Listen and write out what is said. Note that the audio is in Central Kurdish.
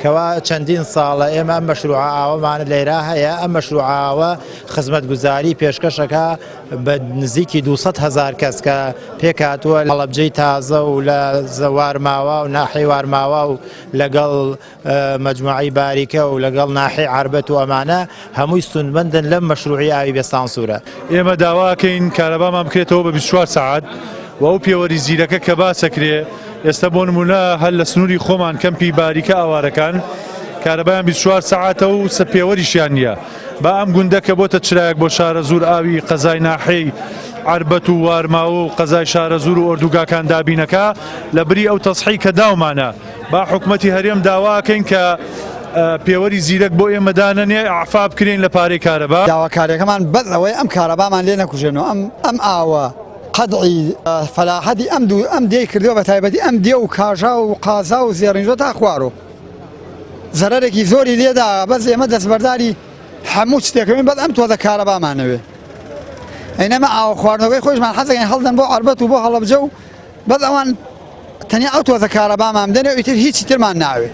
کەوا چەندین ساڵە ئێمە ئەم مەشروعە ئاوەمان لێرا هەیە، ئەم مەشروعە ئاوە خزمەتگوزاری پێشکەشەکە بە نزیکی 200 هەزار کەس کە پێکهاتووە لە هەڵەبجەی تازە و لە وارماوا و ناحیەی وارماوا و لەگەڵ مەجموعەی باریکە و لەگەڵ ناحیەی عەربەت و ئەمانە هەمووی سوودمەندن لەم مەشروعی ئاوی بێ سانسورە. ئێمە داواکەین کارەبامان بکرێتەوە بە 24 سەعات و ئەو پێوەری زیرەکە کە باسەکرێ ئێستا بۆ نمونە هەر لە سنووری خۆمان کەمپی باریکە ئاوارەکان کارەبایان 24 سەعاتە و سە پێوەریشیان نییە با ئەم گوندە کە بۆتە چرایەک بۆ شارەزوور ئاوی قەزای ناحیەی عەربەت و وارماوە و قەزای شارەزوور و ئۆردوگاکان دابینەکا لە بری ئەو تەسحی کە داومانە با حکومەتی هەرێم داواکەین کە پێوەری زیرەک بۆ ئێمە دانەنێ ئەعفا بکرێن لە پارەی کارەبا. داواکاریەکەمان بەس ئەوەیە ئەم کارەبامان لێ نەکوژێنەوە ئەم ئەم ئاوە قەدعی فەلاحەتی ئەم دوو ئەم دێی کردووە بە تایبەتی ئەم دێ و کاژا و قازا و زێڕینجۆ تا خوارۆ زەرەرێکی زۆری لێدا بەس ئێمە دەستبەرداری هەموو شتێکەوەین بەس ئەم تۆزە کارەبامانەوێ ئەینەمە ئاوە خواردنەوەی خۆشمان حەزەکەین هەڵدەن بۆ عەربەت و بۆ هەڵەبجە و بەس ئەوان تەنیا ئەو تۆزە کارەبامان بدەنێ و ئیتر هیچی ترمان ناوێ.